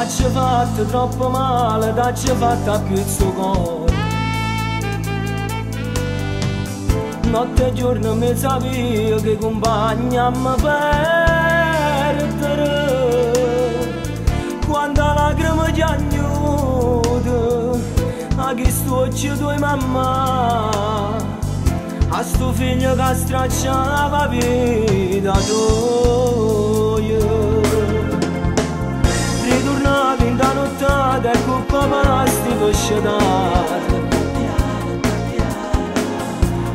T'ha fatto troppo male, t'ha fatto a pizzo cuore. Notte e giorno mi sapevo che compagna mi perdere. Quando lacrime giagnute, a chi sto tua mamma, a sto figlio che stracciava vita tua. Ritornavi in da nottata e con papà sti scedato,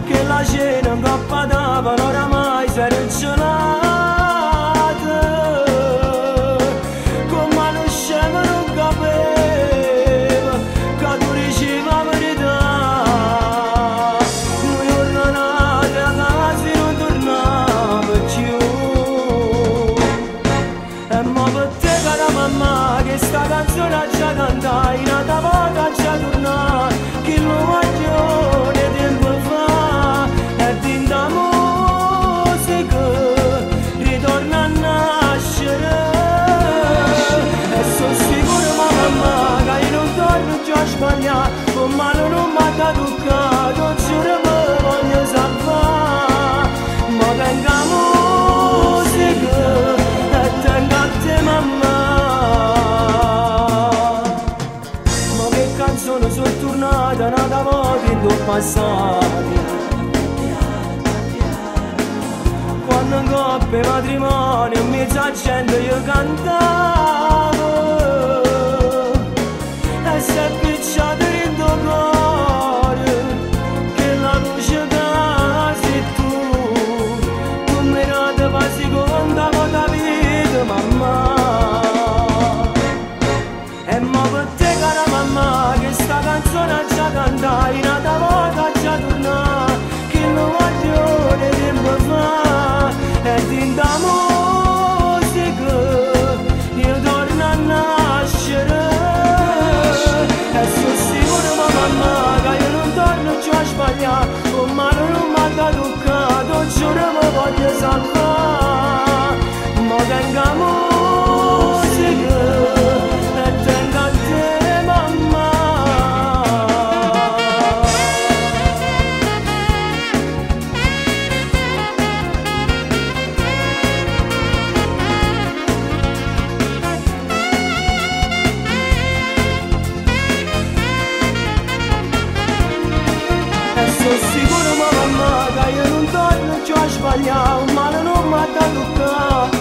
che la cena in coppa tavola oramai si era gelata. Come non scemo non capivo che tu dicevi la verità. Un giorno nata a casa non tornava più. E mo per te cara mamma che sta canzone già cantai, nata volta già tornai, che lo voglio tempo fa e dinda musica ritorna a nascere. E sono sicuro mamma che io non torno già a sbagliare, con mano non mi ha toccato, giuro mi voglio salvare. Ma tenga musica e tenga a te mamma. Ma che canzone sono tornata un'altra volta in tuo passato, quando in coppia e matrimonio in mezzo a gente io cantavo e si è picciato dentro cuore che la luce che sei tu, tu mi dai la seconda volta vita mamma. E mo per te cara mamma che sta canzone già cantai, un'altra volta già tornai, che lo voglio tempo fa e dinda musica io torno a nascere. E sono sicuro mamma che io non torno più a sbagliare, con mano non mi ha toccato, giuro mi voglio salvare. Ma tenga musica e tenga a te mamma. E sono sicuro mamma che io non torno più a sbagliare, ma non mi ha toccato,